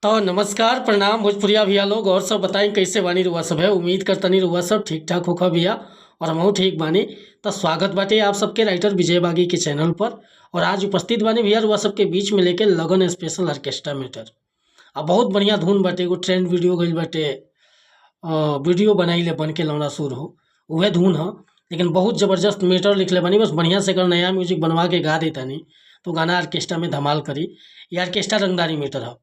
तो नमस्कार, प्रणाम भोजपुरिया भैया लोग। और सब बताई कैसे बानी रुआ सब है। उम्मीद करतनी रुआ सब ठीक ठाक होखा भैया और हमहू ठीक बानी। तो स्वागत बाटे आप सबके राइटर विजय बागी के चैनल पर। और आज उपस्थित बानी भैया रुआ सबके बीच में लेके लगन स्पेशल ऑर्केस्ट्रा मैटर। आ बहुत बढ़िया धुन बाटे, एगो ट्रेंड वीडियो गइल बाटे, वीडियो बनाइले बन के लौंडा सुर हो, उहे धुन ह। लेकिन बहुत ज़बरदस्त मैटर लिखले बानी, बस बढ़िया से एकर नया म्यूजिक बनवा के गा देतानी तो गाना ऑर्केस्ट्रा में धमाल करी। ये ऑर्केस्ट्रा रंगदारी मैटर ह।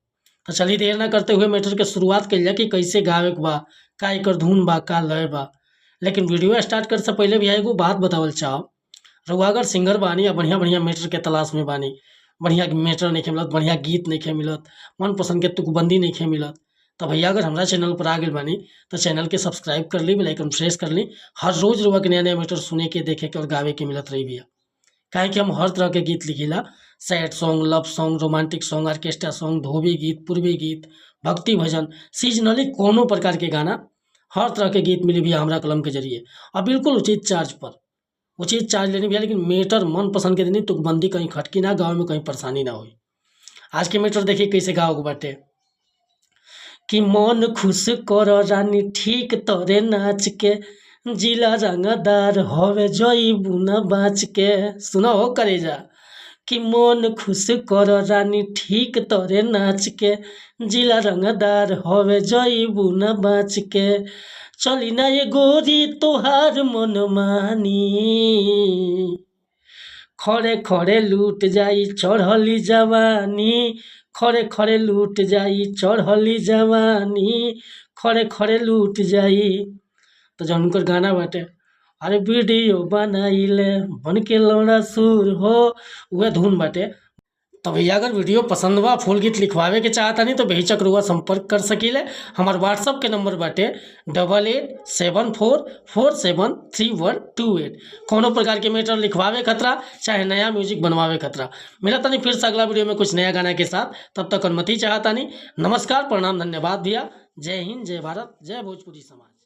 तो चलिए देर ना करते हुए मैटर के शुरुआत कइल जाए कि कैसे गावे के बा, का एकर धुन बा, का लय बा। लेकिन वीडियो स्टार्ट करे से पहले भैया एगो बात बतावल चाहब। रउआ अगर सिंगर बानी या बढ़िया बढ़िया मैटर के तलाश में बानी, बढ़िया मैटर नइखे मिलत, बढ़िया गीत नइखे मिलत, मनपसंद के तुकबंदी नइखे मिलत, तो भैया अगर हमरा चैनल पर आ गइल बानी तो चैनल के सब्सक्राइब कर ली, बेल आइकन प्रेस कर ली। हर रोज़ रउआ के नया नया मैटर सुने के, देखे के और गावे के मिलत रही भैया। काहे कि हम हर तरह के गीत लिखिला, sad song, love song, romantic song, orchestra song, धोबी गीत, पूर्वी गीत, भक्ति भजन, सीजनली कोनो प्रकार के गाना, हर तरह के गीत मिली भैया हमरा कलम के जरिए और बिल्कुल उचित चार्ज पर। उचित चार्ज लेनी भैया, लेकिन मैटर मन पसंद के देनी, तुकबंदी कहीं खटकी ना, गाँव में कहीं परेशानी ना होई। आज के मैटर देखिए कैसे गावे के बाटे कि मन खुश कर रानी ठीक तोरे नाच के, जिला रंगदार हवे जईबू न बाँच के। सुनो हो करेजा कि मन खुश कर रानी ठीक तोरे नाच के, जिला रंगदार हवे जईबू न बाँच के, चली ना ये गोरी तोहार मन मानी, खड़े खड़े लूट जाई चढ़ली जवानी, खड़े खड़े लूट जाई चढ़ली जवानी, खड़े खड़े लूट जाई। तो जौन उनकर गाना बाटे, अरे वीडियो बनाइले बन के लौंडा सुर हो, उहे धुन बाटे। तो भैया अगर वीडियो पसंद बा, फुल गीत लिखवावे के चाहतानी तो बेहिचक रुआ संपर्क कर सकीले। हमार व्हाट्सअप के नंबर बाटे 8874473128। कोनो प्रकार के मैटर लिखवावे खतरा चाहे नया म्यूजिक बनवावे खतरा। मिलत तानी फिर से अगला वीडियो में कुछ नया गाना के साथ, तब तक अनुमति चाहतानी। नमस्कार, प्रणाम, धन्यवाद भैया। जय हिंद, जय भारत, जय भोजपुरी समाज।